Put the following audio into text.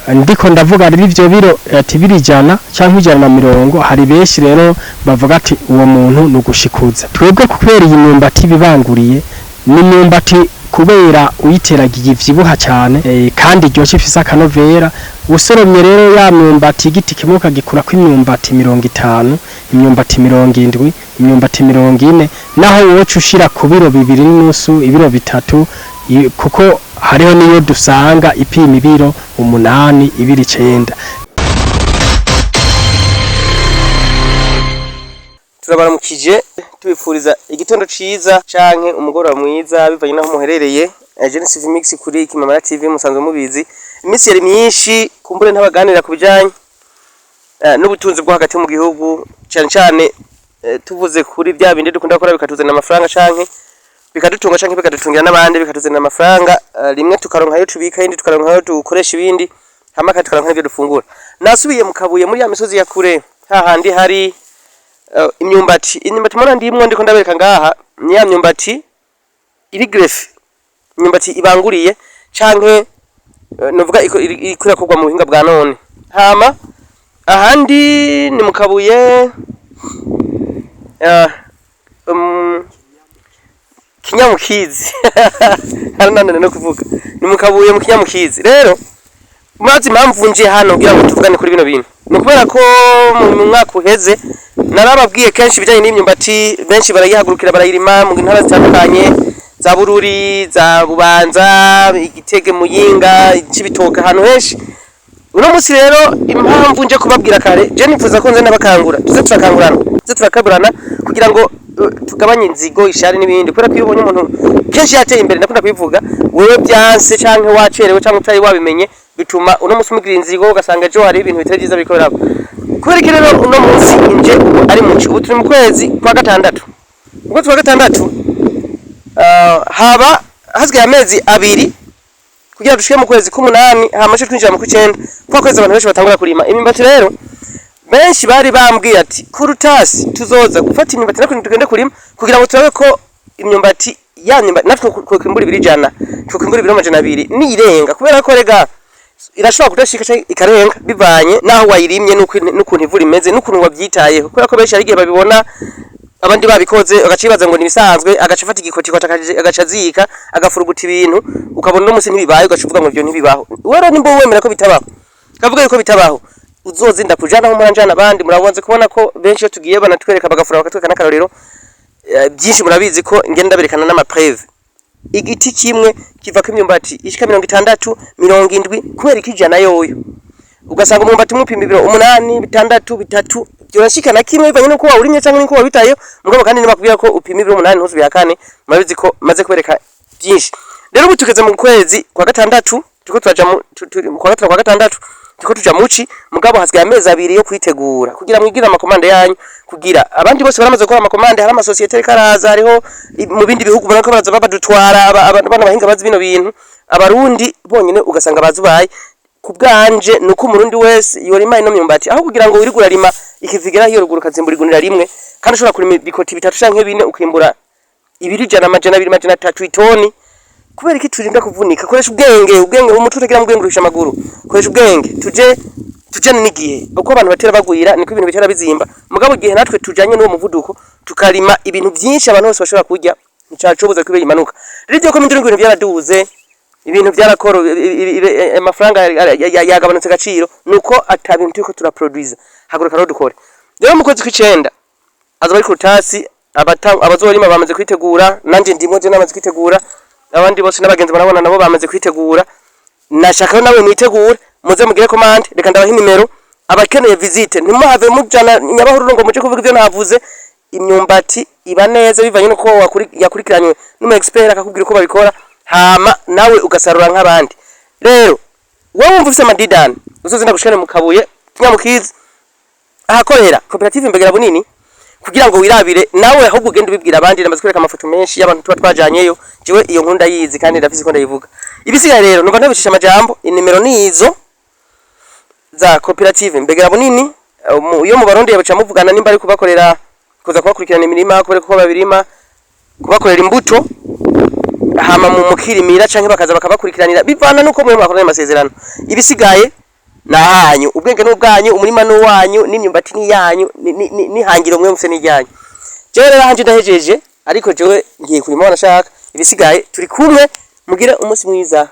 Ndiko ndavuga rero ivyo biro ati biri 100 canke 120, hari benshi rero bavuga ati uwo muntu ni ugushikuza. Twebwe kubera iyi myumbati bibanguriye, ni imyumbati kubera uyiteragiye ivyibuha cyane, kandi iryoshe, ifise akanovera. Usoromye rero ya myumbati, igiti kimwe ukagikurako imyumbati 50, imyumbati 70, imyumbati 40, naho woca ushira ku biro 2.5, ibiro 3, kuko hariho niyo dusanga ipima ibiro 8, ibiro 9. Turabaramukije, tubifuriza igitondo ciza canke umugoroba mwiza bivanye naho muherereye. Genesis Mix kuri Kimamara TV, musanzwe mubizi. Iminsi yari myinshi kumbure ntabaganira ku bijanye n'ubutunzi bwo hagati mu gihugu, cane cane tuvuze kuri bya bindi dukunda gukora bikatuzanira amafaranga canke bikadutunga canke bikadutungira n'abandi, bikatuzanira amafaranga, rimwe tukaronka ayo tubika, ibindi tukaronka ayo dukoresha, ibindi hama kandi tukaronka n'ivyo dufungura. Nasubiye mu Kabuye, muri ya misozi ya kure, hahandi hari imyumbati. Imyumbati mubona ndimwo ndiko ndabereka ngaha ni ya myumbati iri greffée, imyumbati ibanguriye canke novuga iriko irakorwa mu buhinga bwa none. Hama ahandi ni mu Kabuye, Kinyamukizi, harananira no kuvuga, ni mu Kabuye mu Kinyamukizi. Rero murazi impamvu nje hano kugira ngo tuvugane kuri bino bintu, ni ukubera ko mu mwaka uheze narababwiye kenshi ibijanye n'imyumbati. Benshi barayihagurukira, barayirima mu ntara zitandukanye za Bururi, za Bubanza, Igitege, Muyinga, Cibitoke, ahantu henshi. Uno munsi rero impamvu nje kubabwira kare, je nifuza ko nze n'abakangura, tuze turakangurana, tuze turakaburana kugira ngo tugabanye inzigo, ishari n'ibindi, kubera ko iyo ubonye umuntu kenshi yateye imbere, ndakunda kubivuga, wewe byanse canke wacerewe canke utari wabimenye, bituma uno munsi umugira inzigo, ugasanga ejo hari ibintu bitari vyiza biriko biraba. Kubera iki rero uno munsi nje ari muci? Ubu turi mu kwezi kwa gatandatu. Mu kwezi kwa gatandatu, haba hasigaye amezi 2 kugira dushike mu kwezi k'umunani, hama ce twinjira mu kw'icenda, kwa kwezi abantu benshi batangura kurima imyumbati. Rero benshi bari bambwiye ati kurutasi tuzoza gufata imyumbati natwe tugende kurima kugira ngo turabe ko imyumbati ya myumbati natwe twokwimbura ibiro 100, twokwimbura ibiro 200 nirenga, kubera ko rega irashobora kudashika canke ikarenga bivanye naho wayirimye n'ukuntu ivura imeze n'ukuntu wavyitayeho. Kubera ko benshi hari igihe babibona abandi babikoze, agaca yibaza ngo nibisanzwe, agaca afata igikotiko agaca azika, agafuruguta ibintu, ukabona uno munsi ntibibaye, ugaca uvuga ngo ivyo ntibibaho. Wewe nimba wemera ko bitabaho, kavuga yuko bitabaho, uzozinda kujana aho muranjana abandi. Murabonze kubona ko benshi iyo tugiye banatwereka, bagafura, bakatwereka n'akarorero. Byinshi murabizi ko ngenda ndaberekana n'ama preuves. Igiti kimwe kivako imyumbati ishika 60, 70, kubera iki 100 yoyo? Ugasanga umwumbati umwe upima ibiro 8, 6, 3, byorashika na kimwe bivanye nuko wawurimye canke nuko wabitayeho. Mugabo kandi nibakubwira ko upima ibiro 8, ntuzubihakane. Murabizi ko maze kubereka byinshi. Rero ubu tugeze mu kwezi kwa gatandatu, turiko turaja mu kwa gatanu, kwa gatandatu, turiko tuja muci. Mugabo hasigaye amezi 2 yo kwitegura kugira mwigire ama commandes yanyu, kugira abandi bose baramaze gukora ama commandes. Hari amasosiyete ariko araza, hariho mu bindi bihugu bariko baraza babadutwara, bano bahinga bazi bino bintu. Abarundi bonyene ugasanga bazubaye. Ku bwanje nuko umurundi wese yorima ino myumbati, aho kugira ngo wirigura rima ikivigera hiyo ruguru ukazimbura igunira rimwe, kandi ushobora kurima ibikoti bitatu canke bine ukimbura ibiro 100, 200, 300, itoni. Kubera iki turinda kuvunika? Koresha ubwenge, ubwenge, umutwe utagira mu bwenge uruhisha amaguru. Koresha ubwenge, tuje tujane n'igihe. Uko abantu batera bagwira niko ibintu bitera bizimba. Mugabo igihe natwe tujanye n'uwo muvuduko, tukarima ibintu byinshi abantu bose bashobora kurya, nticacobuza ko imanuka. Rero ibyo ko mindura ibintu byaraduze, ibintu byarakoro, amafaranga yagabanutse agaciro, nuko ata bintu turiko turaproduisa. Haguruka rero dukore. Rero mu kwezi kw'icenda azoba ari kurutasi, abazorima bamaze kwitegura, nanje ndimo, je namaze kwitegura, abandi bose n'abagenzi barabona nabo bamaze kwitegura. Nashaka nawe mwitegure, muze mugire commande. Reka ndabaha inimero abakeneye visite, ntimuhave mujana Nyabahururu ngo muje kuvuga ivyo navuze. Imyumbati iba neza bivanye nuko yakurikiranywe n'umu expert akakubwira uko babikora, hama nawe ugasarura nk'abandi. Rero wowe wumva ufise amadidani, uzoze ndagushikane mu Kabuye Kinyamukizi ahakorera koperative Mbegera Bunini kugira ngo wirabire nawe, ahubwo ugende ubibwira abandi. Namaze kwereka amafoto menshi y'abantu tuba twajanyeyo. Jewe iyo nkunda yizi kandi ndafise ko ndayivuga. Ibisigaye rero numva ntabicisha amajambo. Inimero nizo za koperative Mbegera Bunini. Iyo mu Barundi baca muvugana nimba ari kubakorera, kuza kubakurikirana imirima, kubereka uko babirima, kubakorera imbuto, hama mu mukirimira, canke bakaza bakabakurikiranira bivana nuko mwe mwakoranye amasezerano. Ibisigaye Nahanyu ubwenge n'ubwanyu, umurima n'uwanyu, n'imyumbati n'iyanyu, n'ihangiro mwe mufise n'iryanyu. Jewe rero hanje ndahejeje, ariko jewe ngiye kurima wanashaka. Ibisigaye turi kumwe, mugire umunsi mwiza.